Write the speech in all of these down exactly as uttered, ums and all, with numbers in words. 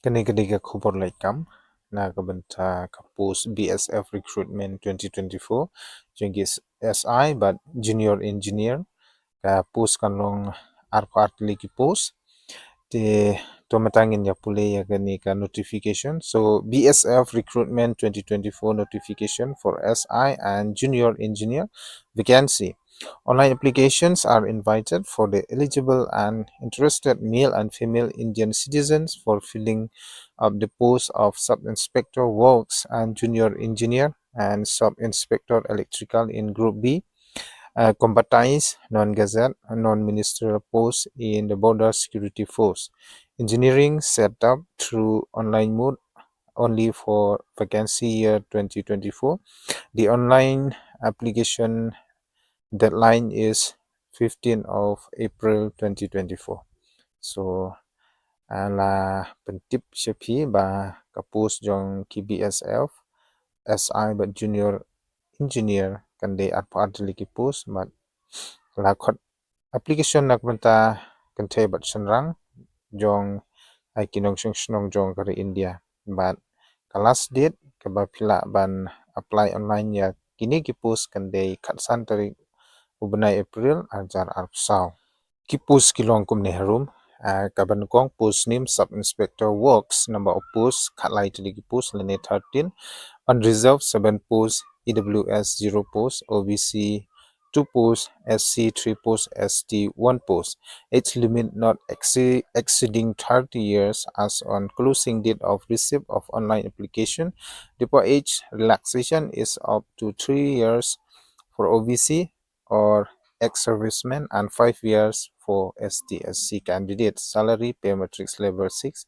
Kane ka dei ka khubor laitkam na ka bynta ka post B S F recruitment twenty twenty-four jong ki S I bad junior engineer. Ka post kan long arphew ar tylli ki post. Te to mynta ngin ïa pule ïa kane ka notification. So B S F recruitment twenty twenty-four notification for S I and junior engineer vacancy. Online applications are invited for the eligible and interested male and female Indian citizens for filling up the post of Sub Inspector Works and Junior Engineer and Sub Inspector Electrical in Group B, uh, combatized, non-gazette, non-ministerial post in the Border Security Force. Engineering set up through online mode only for vacancy year twenty twenty-four. The online application deadline is fifteenth of April twenty twenty-four. So, ah, la pyntip sha phi ba ka post jong ki B S F, S I bad junior engineer kan dei arphew ar tylli ki post, bad la khot application na ka bynta kynthei bad shynrang jong, ah, ki nongshong shnong jong ka ri India. Bad ka last date kaba phi lah ban apply online ïa kine ki post kan dei khatsan tarik u bnai April arhajar arphew saw. Ki post ki long kumne harum, ah, kaba nyngkong post name Sub Inspector Works, number of post khatlai tylli ki post lane thirteen, unreserved seven post, E W S zero post, O B C two post, S C three post, S T one post. Age limit not exce-, exceeding thirty years as on closing date of receipt of online application. The upper age relaxation is up to three years for O B C or ex-servicemen and five years for S T S C candidates. Salary pay matrix level six,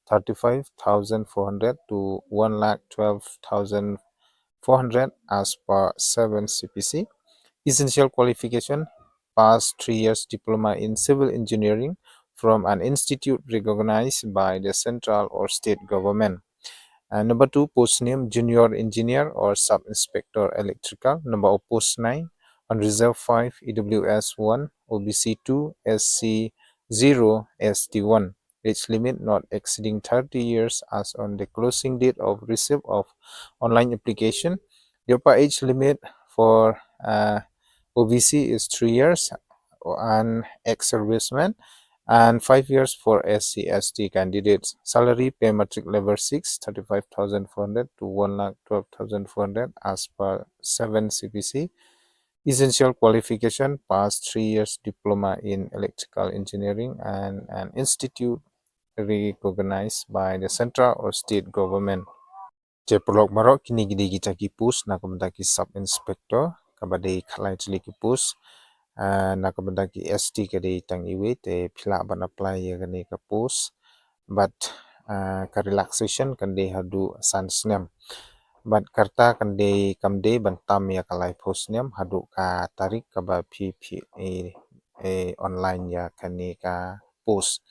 thirty-five thousand four hundred to one lakh twelve thousand four hundred as per seven C P C. Essential qualification: past three years diploma in civil engineering from an institute recognized by the central or state government. And number two, post name Junior Engineer or Sub Inspector Electrical. Number of post nine, unreserved five, E W S one, O B C two, S C zero, S T one. Age limit not exceeding thirty years as on the closing date of receipt of online application. The upper age limit for, uh, O B C is three years and ex-servicemen, and five years for S C S T candidates. Salary pay matrix level six, thirty-five thousand four hundred to one lakh twelve thousand four hundred as per seven C P C. Essential qualification: past three years diploma in electrical engineering and an institute recognized by the central or state government. Te paralok baroh, kine ki dei kita ki post na ka bynta ki Sub Inspector, kaba dei khatlai tylli ki post. Ah, na ka bynta ki S T ka dei tang iwei, te phi lah ban apply ïa kane ka post. Bad, ah, ka relaxation kan dei haduh san snem. Bad kata kan dei, kam dei ban tam ïa ka laiphew snem haduh ka tarik kaba phi, phi, eh, eh, online ïa kane ka post.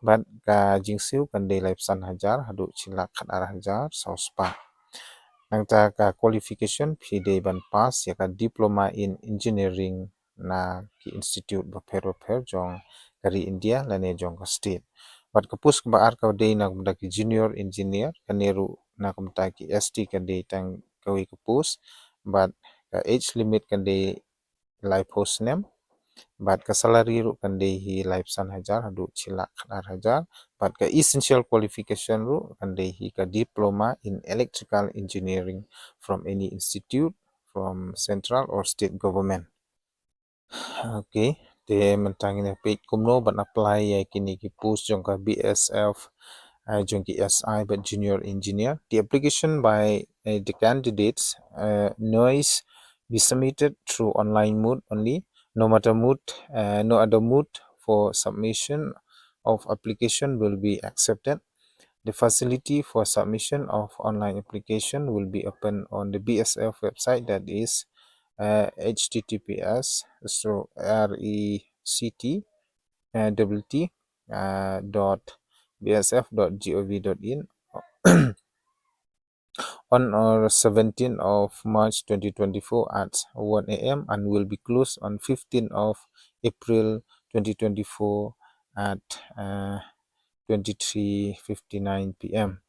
Bad ka jingsiew kan dei laiphew san hajar haduh shi lak khatar hajar saw spah. Nangta ka qualification, phi dei ban pass ïa ka diploma in engineering na ki institute bapher bapher jong ka ri India lane jong ka state. Bad ka post kaba ar ka dei na ka bynta ki junior engineer, kane ruh na ka bynta ki S T ka dei tang kawei ka post. Bad ka age limit kan dei laiphew snem. Bad ka salary ruh kan dei hi laiphew san hajar haduh shi lak khatar hajar. Bad ka essential qualification ruh kan dei hi ka diploma in electrical engineering from any institute from central or state government. Okay, te mynta ngin ïa peit kumno ban apply ïa kine ki post jong ka B S F, eh, jong ki S I bad junior engineer. The application by, eh, the candidates, eh, noise be submitted through online mode only. No matter mode, eh, no other mode for submission of application will be accepted. The facility for submission of online application will be open on the B S F website, that is, uh, H T T P S stroke R E C T, uh, double T, uh, dot B S F dot G O V dot in on or seventeenth of March twenty twenty-four at one A M and will be closed on fifteenth of April twenty twenty-four at, uh, twenty-three fifty-nine p m.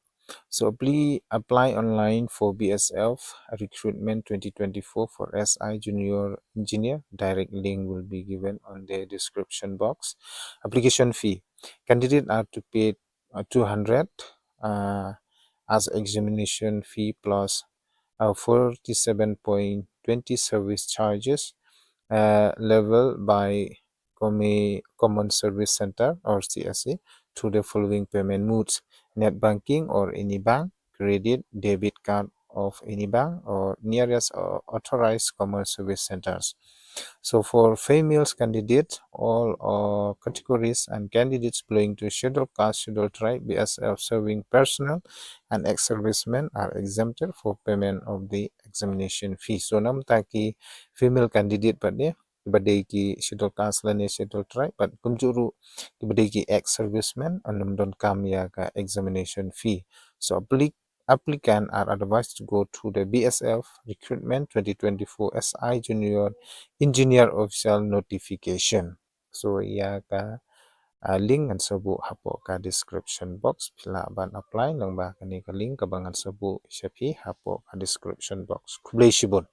So apply, apply online for B S F recruitment twenty twenty-four for S I junior engineer. Direct link will be given on the description box. Application fee. Candidate are to pay uh, two hundred uh, as examination fee plus uh, forty-seven point twenty service charges uh, level by Commi- Common Service Center or C S C through the following payment modes: net banking or any bank, credit, debit card of any bank, or nearest uh, authorized Common Service Centers. So for females candidates, all uh, categories and candidates belonging to Scheduled Caste, Scheduled Tribe, B S F serving personnel, and ex-servicemen are exempted for payment of the examination fee. So namar ki female candidate pat de, ki ba dei ki Scheduled Caste lane Scheduled Tribe, bad kumjuh ruh ki ba dei ki ex-servicemen, yn ym donkam ïa ka examination fee. So appli- applicant are advised to go to the B S F recruitment twenty twenty-four S I junior engineer official notification. So ïa ka uh, link ngan sa buh hapoh ka description box, phi lah ban apply lyngba kane ka link kaba ngan sa buh sha phi hapoh ka description box. Khublei shibun.